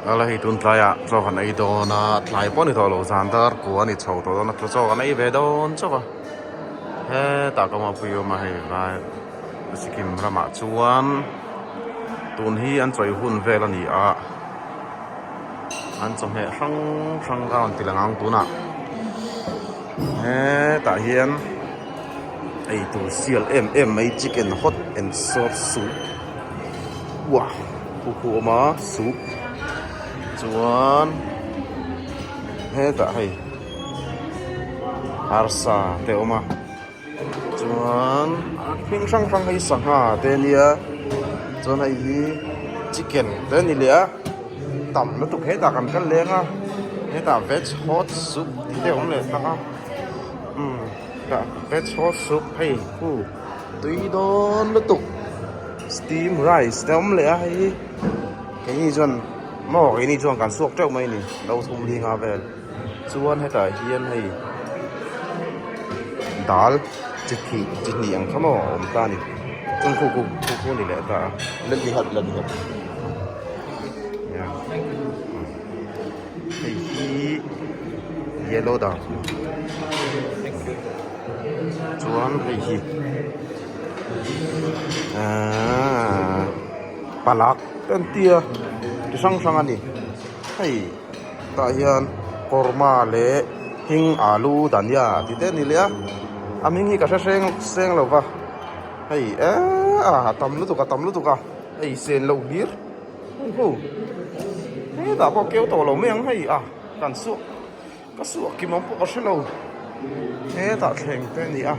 Ala hei tun tlaiah chaw kan ei dawn a tlai pawh a ni tawh lo zan dar kua a ni chho tawh dawn a chaw kan ei ve dawn chauh a hetah ka mapui awm a hei vai Sikkim ramah chuan tun hi an chawi hun vel a ni a an chawhmeh hrang hrang kha a rawn ti lang ang tunah hetah hian eitur sial em em mai chicken hot and sour soup uah khu khu a awm a soup chuan hetah hei arsa te a awm a chuan hming hrang hrang hei sangha te a nia chuan hei hi chicken te a ni leh a tam lutuk hetah kan kal leng a hetah veg hot soup tih te a awm leh tak a umm tah veg hot soup hei khu tui dawn lutuk steam rice te a awm leh a hei hi keini chuan maw keini chuan kan suak teuh mai a ni lo thum linga vel. Chuan hetah hian hei dal chi hnih chi hnih ang kha maw a awm ta a ni chuan khu khu khu khu a ni leh ta a let me help let me help hei hi yellow dal chuan hei hi ahh palak an tia chi hrang hrang a ni hei. Tah hian korma leh hing alu dania tih te a ni leh a a hming hi ka hre hreng seng lo va hei eee a tam lutuk a tam lutuk a hei sen loh hlir hei hu hetah pawh keu tawh lo mai ang hei a kan suak ka suak kim ang pawh ka hre lo hetah thleng te a ni a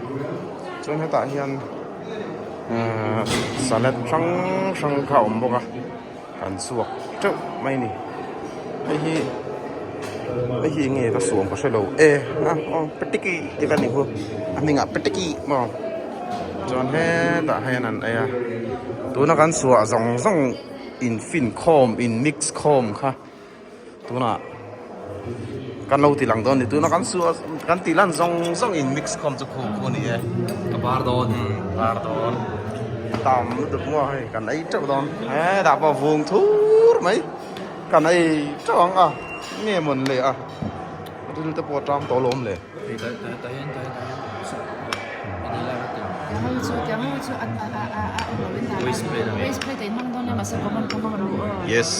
chuan hetah hian ehh salad hrang hrang kha a awm bawk a. Kan chhuak teuh mai a ni hei hi hei hi enge ka suam ka hrelo e a aw petiki tih ka ni hu a hmingah petiki maw chuan hetah hian an ei a tuna kan chhuah zawng zawng in fin khawm in mix khawm kha tunah kan lo ti lang dawn a ni tuna kan suah kan tih lan zawng zawng in mix khawm chu khu khu a ni e ka bar dawn bar dawn tam lutuk maw hei kan ei teuh dawn hetah pawh vung thur mai kan ei teuh ang a nge mawn le a ril te pawh a tang tawh alawm le. Yes.